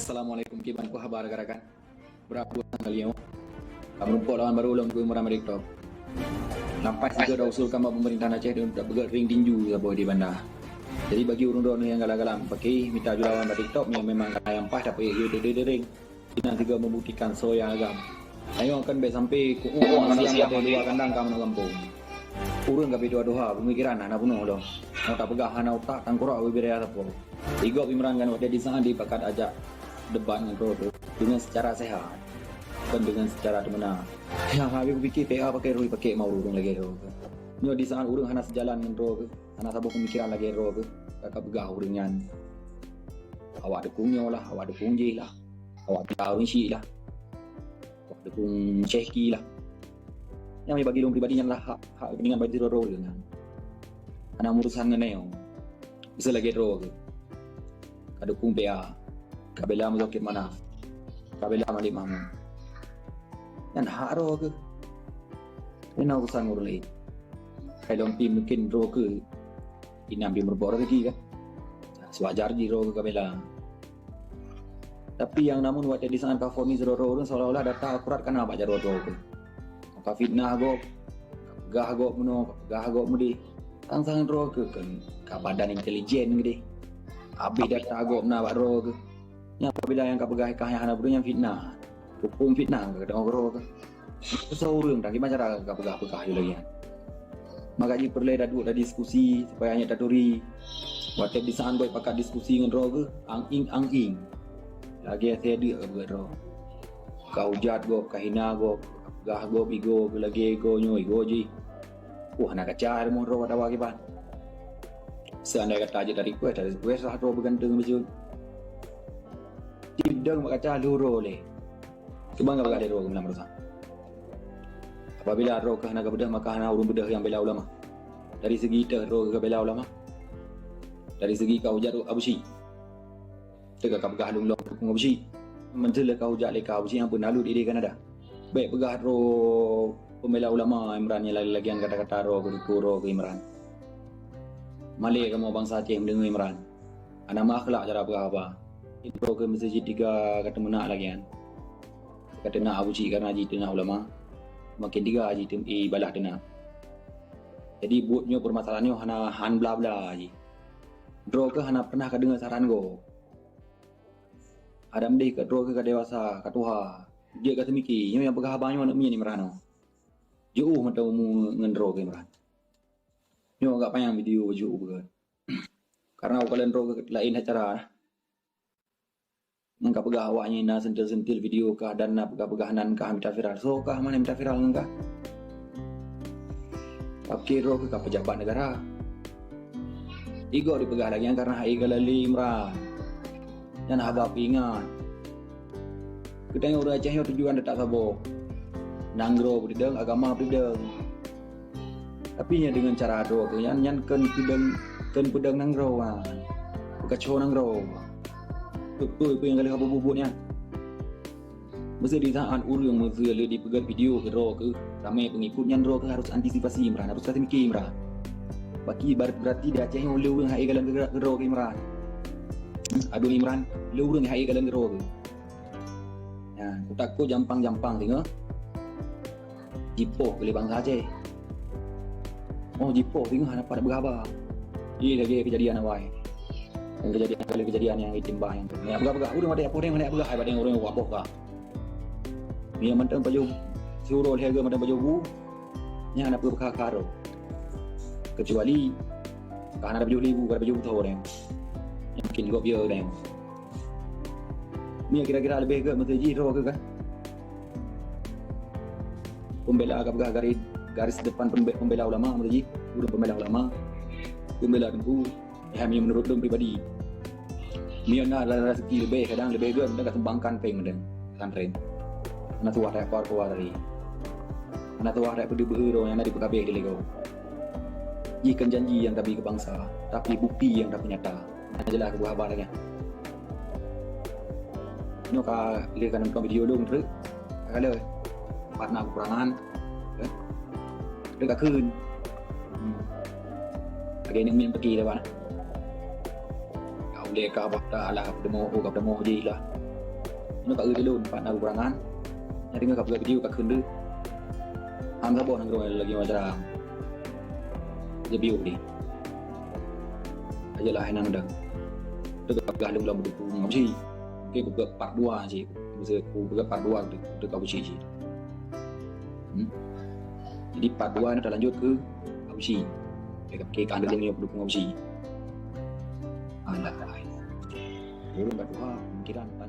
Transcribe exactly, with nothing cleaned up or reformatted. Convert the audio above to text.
Assalamualaikum, kiban ku haba rakan-rakan. Beurapa bulan kali nyoe ka meurumpok lawan barô lom keu Imran bak TikTok. Lampai sigoe da usulkan bak peumeurintah Aceh untuk peugöt ring tinju saboh di banda. Jadi bagi ureuëng droeneuh nyang galak-galak paké mita julawan bak TikTok nyang memang ka nyang paih tapeuék yue deuh-deuh ring. Inan sigoe meubuktikan soe nyang agam. Ayo kan bèk sampai ku'ueng manusia siang watèe dua kandang ka meunoe gampông. Ureuëng ka beudoa-doa, peumikiran hana peunoh lom. Mau tapeugah hana utak, tangkurok bubiri sapo. Igob Imran ngon watèe disaat dipakat ajak debat ngon droe teuh dengan secara sehat, bukan dengan secara teumeunak. Nyang habéh kupikir P A pakai roh pakai mau ureuëng lagèe droe teuh. Nyoe disaat ureuëng hana sejalan ngon droe teuh, hana saboh peumikiran lagèe droe teuh, ka kapeugah ureuëng nyan. Awak dukung nyoe lah, awak dukung jih lah, awak pita ureuëng syik lah. Wah, dukung Syehki lah. Nyang bagi lôn pribadi nyan lah hak, hak keupeuntengan bagi droe-droe nyan. Hana meurusan ngon nyoe. Bisa lagèe droe keuh. Ka dukung P A. Ka bela Muzakir Manaf. Ka bela Malik Mahmud. Nyan hak droe keuh. Hana urusan ureuëng laén. Hai lom pih mungkin droe keuh inan pih meurumpok rezeki kan. Sewajar jih droe keuh ka bela. Tapi nyang namun watèe disaat ka fonis droe-droe ureuëng seolah-olah data akurat kana bak jaroe droe keuh. Ka fitnah gob, ka peugah gob meunoe, ka peugah gob meudéh. Sang-sang droe keuh kan ka badan intelijen geudeh. Habéh data gob na bak droe keuh. Nyan apabila nyang ka peugah kah nyang hana beutôi nyan fitnah. Huköm fitnah ka keudroe keuh. Susah ureuëng dah, gimana cara ka peugah-peugah lagèe nyan. Maka jih peureulèe taduek tadiskusi supaya nyan taturi. Watèe disaat boh pakat diskusi ngon droe keuh, ang-ing-ang-ing. Lagèe asèe deuk ka peugah droe. Ka hujat gob, ka hina gob, ka peugah gob igoe keuh lagèe igoe nyoe igoe jih. Wah, hana kaca rumoh droe atawa kiban. Seandai kata jeuet tarequest, tarequest lah droe beuganteung beujeuet. Tidong bak kaca lheuh uroe lé. Kiban ka peugah lé droe keuh meunan baroesa. Apabila droe keuh hana geubeudôh maka hana ureuëng beudôh nyang bela ulama. Dari segi teuh droe keuh bela ulama. Dari segi ka hujat Abu Syik. Teuka ka peugah lôn lom dukung Abu Syik. Meunteuleu ka hujat lé ka Abu Syik nyang peunalut idéh Kanada. Bèk peugah droe pembela ulama Imran nyang lagèe-lagèe nyan kata-kata droe keuh dukung droe keuh Imran. Malèe kamoe bansa Aceh meudeungoe Imran. Hana meuakhlak cara peugah haba. Droe keuh meuseujid tiga ka teumeunak lagèe nyan. Ka teunak Abu Syik karena jiteunak ulama. Makin tiga jiteunak ibalah teunak. Jadi buet nyoe peumasalahan nyoe hana han bla-bla jih. Droe keuh hana pernah ka deungoe saran gob. Adam deh ka droe keuh ka dewasa, ka tuha. Jeuet ka teumiki, nyoe nyang peugah haba nyoe aneuk miet Imran nyoe. Jiôh mantong umu ngon droe keuh Imran. Nyoe agak panyang video jiôh beugot. Karena ukalon droe keuh laén that cara. Nyang ka peugah awak nyan na sentil-sentil video kah dan na peugah-peugah nan kah mita viral. Soe kah mana mita viral ngon kah? Oke, droe keuh ka pejabat negara. Igoe dipeugah lagèe nyan karena hai galali Imran. Nyan haba peuingat. Geutanyoe ureuëng Aceh nyoe tujuan teutap saboh. Nanggroe beudeueng, agama beudeueng. Tapi nyan deungon cara droe keuh nyan, nyan kheun peudeueng, kheun peudeueng nanggroe, ha. Peukaco nanggroe. Peue-peue nyang ka lheueh bubuet nyan. Meuseu di saat ureuëng meuseu lé dipeugét video keu droe keuh ramé peungikut nyan droe keuh harôh antisipasi Imran, harôh ka teumiki Imran. Baki bar-, berarti di Aceh nyoe lé ureuëng hai galon keu droe keuh Imran. Aduen Imran, lé ureuëng hai galon keu droe keuh. Nyan, kutakot jampang-jampang singoh. Jipoh keu lé bansa Aceh. Oh, jipoh singoh hana pat beuraba. Ih, lagèe keujadian awai. Nyang keujadian, kali keujadian nyang itimbang nyang tu. Nyang peugah-peugah, ureuëng watèe poh deng, watèe peugah, ai, watèe ureuëng wak poh ka. Nyang mantong pajoh siuroe lhèe geu mantong pajoh bu. Nyan hana peue beukha-kha droe. Keucuali ka hana pajoh lhèe bu, ka pajoh bu tho deng. Nyang mungkin gob yo deng. Nyan kira-kira leubeh gét meuteujih droe keuh kan. Pembela ka peugah garis, garis depan pembe-, pembela ulama meuteujih, ureuëng pembela ulama, pembela teungku. Eh, meunurot lôn pribadi, meunyoe na rezeki leubeh, kadang leubeh gét meuteujih ka sumbangkan péng meuteujih pesantren. Hana tuah that keluar-keluar dari. Hana tuah that peudeuh beuhe droe nyang na dipeugabeh di lego. Jih kan janji nyang tabi keu bansa, tapi bukti nyang tapeunyata. Hana jeulaih keu buah haba lagèe nyan. Nyoe ka lheueh ka nonton video lôn treuk. Ka lheueh. Pat na keukurangan. Eh? Treuk ka kheun. Hmm. Lagèe nyan mien peuki dah bak na. Ka ulèe ka bah ta alah ka peuteumô, oh, ka peuteumô jih lah. Nyoe ka eu lôn, pat na keukurangan. Nyang deungoe ka peugah video ka kheun deuh. Hana saboh nanggroe lagèe macam. Jadi, oke. Ayolah, hai nang dang. Teuka peugah lôn lam buku ngaji. Mungkin kupeugah part dua cit. Masa kupeugah part dua tu, teuka buci cit. Hmm? Jadi, part dua ni talanjut keu Abusyik. Oke, oke, kan ada yang pendukung Abusyik. Alah. Ulun bak tuha, pemikiran pan